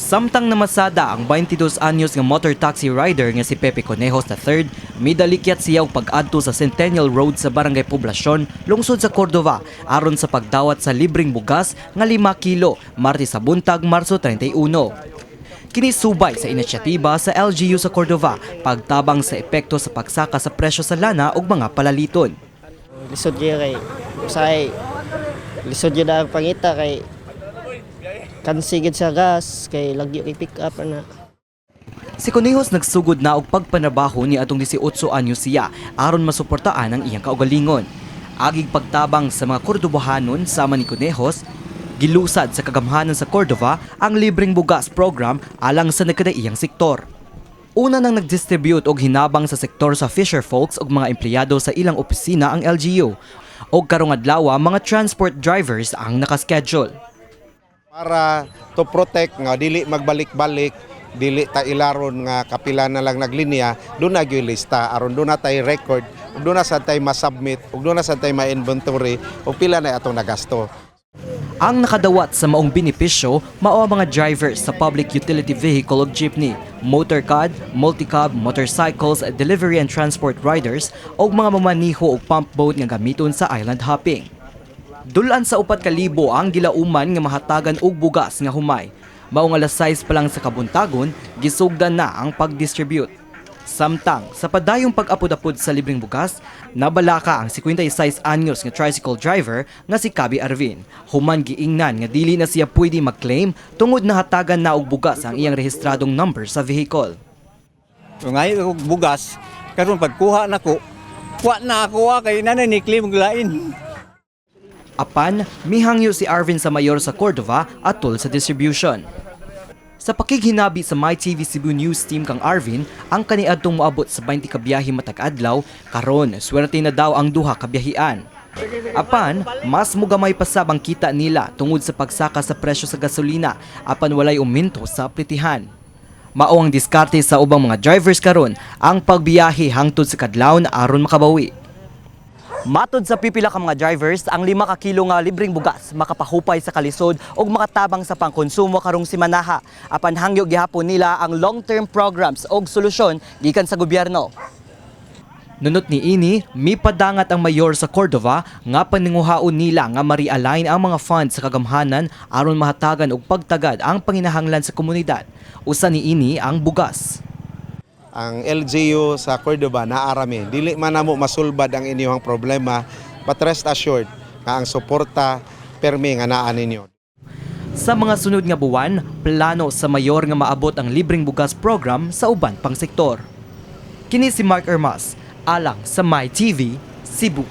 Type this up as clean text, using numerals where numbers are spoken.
Samtang namasada ang 22 anyos nga motor taxi rider nga si Pepe Conejos III, midalikyat siya og pag-adto sa Centennial Road sa Barangay Poblacion, lungsod sa Cordova, aron sa pagdawat sa libreng bugas nga 5 kilo, Martes sa buntag, Marso 31. Kini subay sa inisyatiba sa LGU sa Cordova pagtabang sa epekto sa pagsaka sa presyo sa lana ug mga palaliton. Lisod gyud kay usahay lisod gyud ang pangita kay kansi gid sa gas kay lagyo kay pick up ana. Si Conejos nagsugod na og pagpanrabaho ni atong 18 anyo siya aron masuportaan ang iyang kaugalingon. Agig pagtabang sa mga Cordobahanon sama ni Conejos, gilusad sa kagamhanan sa Cordova ang libreng bugas program alang sa nagkadaiyang sektor. Una nang nagdistribute og hinabang sa sektor sa fisher folks ug mga empleyado sa ilang opisina ang LGU. Og karong adlaw, mga transport drivers ang nakaschedule. Para to protect nga dili magbalik-balik, dili ta ilaron nga kapila na lang naglinya, duna gyud lista aron duna tay record ug duna sad tay ma-submit ug duna sad tay ma-inventory ug pila na atong nagasto. Ang nakadawat sa maong benepisyo mao ang mga drivers sa public utility vehicle ug jeepney, motorcad, multicab, motorcycles, delivery and transport riders ug mga mamaniho og pump boat nga gamiton sa island hopping. Dulan sa 4,000 ang gilauman nga mahatagan og bugas nga humay. Maong alas 6 pa lang sa kabuntagon, gisugdan na ang pag-distribute. Samtang, sa padayong pag-apod-apod sa libreng bugas, nabalaka ang 56 anyos nga tricycle driver nga si Kabi Arvin. Human giingnan nga dili na siya pwede mag-claim tungod nahatagan na og bugas ang iyang rehistradong number sa vehicle. So ngayon og bugas, karon pagkuha nako, kuha na ako ah, kay nanay ni claim og lain. Apan, mihangyo si Arvin sa mayor sa Cordova atol sa distribution. Sa pakighinabi sa MyTV Cebu News Team kang Arvin, ang kaniadtong moabot sa 20 ka biyahe matag adlaw, karon swerte na daw ang duha ka biyahian. Apan, mas mugamay pa sab ang kita nila tungod sa pagsaka sa presyo sa gasolina apan walay uminto sa plitihan. Mao ang diskarte sa ubang mga drivers karon ang pagbiyahe hangtod sa kadlawon aron makabawi. Matod sa pipila ka mga drivers, ang 5 ka kilo nga libreng bugas makapahupay sa kalisod ug makatabang sa pangkonsumo karong simanaha. Apan hangyo gihapon nila ang long-term programs og solusyon gikan sa gobyerno. Nunot ni ini, mipadangat ang mayor sa Cordova nga paninguhaon nila nga ma-realign ang mga funds sa kagamhanan aron mahatagan og pagtagad ang panginahanglan sa komunidad. Usa ni ini ang bugas. Ang LGU sa Cordova naarami, dili man namo masulbad ang inyong problema, but rest assured nga ang suporta permi nga naa ninyo. Sa mga sunod nga buwan, plano sa mayor nga maabot ang libreng bugas program sa uban pang sektor. Kini si Mark Ermas, alang sa MyTV, Cebu.